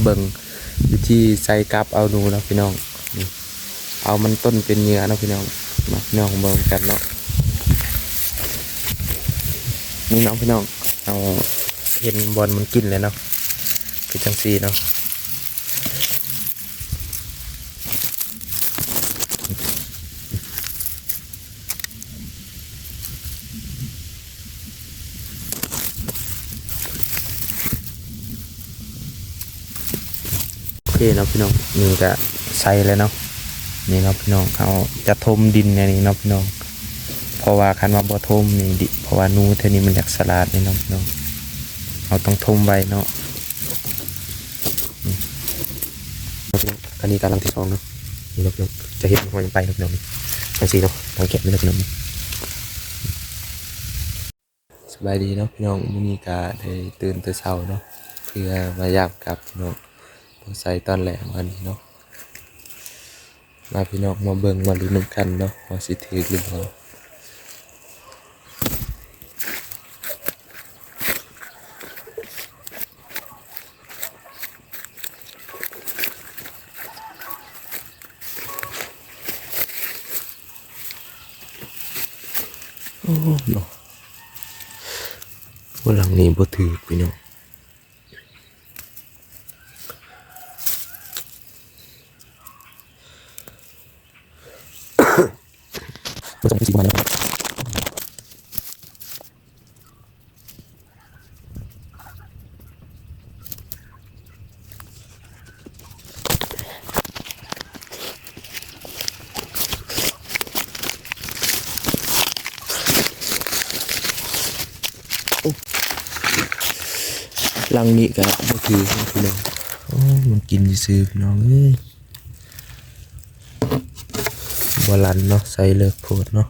ເບິ່ງວິທີໃສ່ກັບເອົາໜູເນາະພີ່ນ້ອງ. ນີ້ ເອົາມັນຕົ້ນເປັນເຫຍື່ອເນາະພີ່ນ້ອງ. ມາພີ່ນ້ອງເບິ່ງກັນເນາະ. ນີ້ເນາະພີ່ນ້ອງ ເຮົາເຫັນບ່ອນມັນກິນແລ້ວເນາະ ຄືຈັ່ງຊີ້ເນາະ. ໂອເຄເນາະພີ່ນ້ອງ ນີ້ກະໃສ່ແລ້ວເນາະ. ນີ້ເນາະພີ່ນ້ອງ ເຮົາຈະຖົມດິນແນວນີ້ເນາະພີ່ນ້ອງ ເພາະວ່າຄັນວ່າບໍ່ຖົມນີ້ດິ ເພາະວ່າໜູແຖວນີ້ມັນຢາກສະຫຼາດນີ້ເນາະພີ່ນ້ອງ ເຮົາຕ້ອງຖົມໄວ້ເນາະ. ນີ້ເນາະພີ່ນ້ອງ ອັນນີ້ກະຫຼັງທີສອງເນາະ. ນີ້ເນາະພີ່ນ້ອງ ຈະເຫັນຮອຍໄປເນາະພີ່ນ້ອງ ຈັ່ງຊີ້ເນາະ ຫຼັງແຄບນີ້ເນາະພີ່ນ້ອງ. ສະບາຍດີເນາະພີ່ນ້ອງ ມື້ນີ້ກະໄດ້ຕື່ນແຕ່ເຊົ້າເນາະ ເພື່ອມາຢາມກັບພີ່ນ້ອງ ພໍໃສ່ຕອນແລງວັນນີ້ເນາະ. ມາພີ່ນ້ອງ ມາເບິ່ງມາລຸ້ນນຳກັນເນາະ ວ່າຊິຖືກຫຼືບໍ່. ໂອ້ເນາະ ໂອ້ ຫຼັງນີ້ບໍ່ຖືກພີ່ນ້ອງ. ຫຼັງນີ້ກະບໍ່ຖືກພີ່ນ້ອງ. ໂອ້ ມັນກິນຊື່ໆ ພີ່ນ້ອງເອີຍ. ບໍ່ລັ່ນເນາະ ໃສ່ເລິກໂພດເນາະ.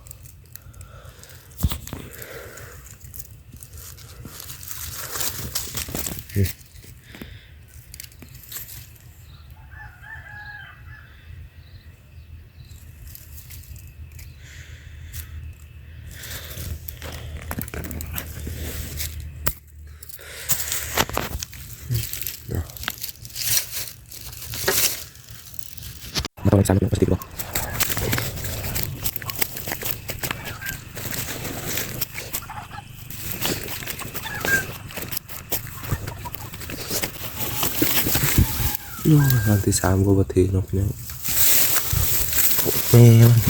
ໂອ້ຍ ອັນທີສາມກໍບໍ່ຖືກເນາະພີ່ນ້ອງ. ໂອ້ ແມ່ມັນ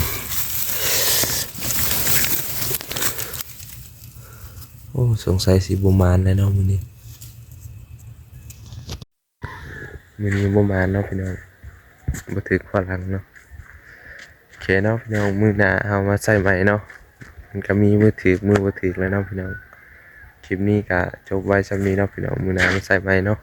ໂອ້ ສົງໄສຊິບໍ່ໝານແລ້ວເນາະມື້ນີ້. ມື້ນີ້ບໍ່ໝານເນາະພີ່ນ້ອງ ບໍ່ຖືກພໍຫຼັງເນາະ. ໂອເຄເນາະພີ່ນ້ອງ ມື້ໜ້າເຮົາມາໃສ່ໃໝ່ເນາະ. ມັນກະມີມື້ຖືກມື້ບໍ່ຖືກແຫຼະເນາະພີ່ນ້ອງ. ຄລິບນີ້ກະຈົບໄວ້ຊ່ຳນີ້ເນາະພີ່ນ້ອງ ມື້ໜ້າມາໃສ່ໃໝ່ເນາະ.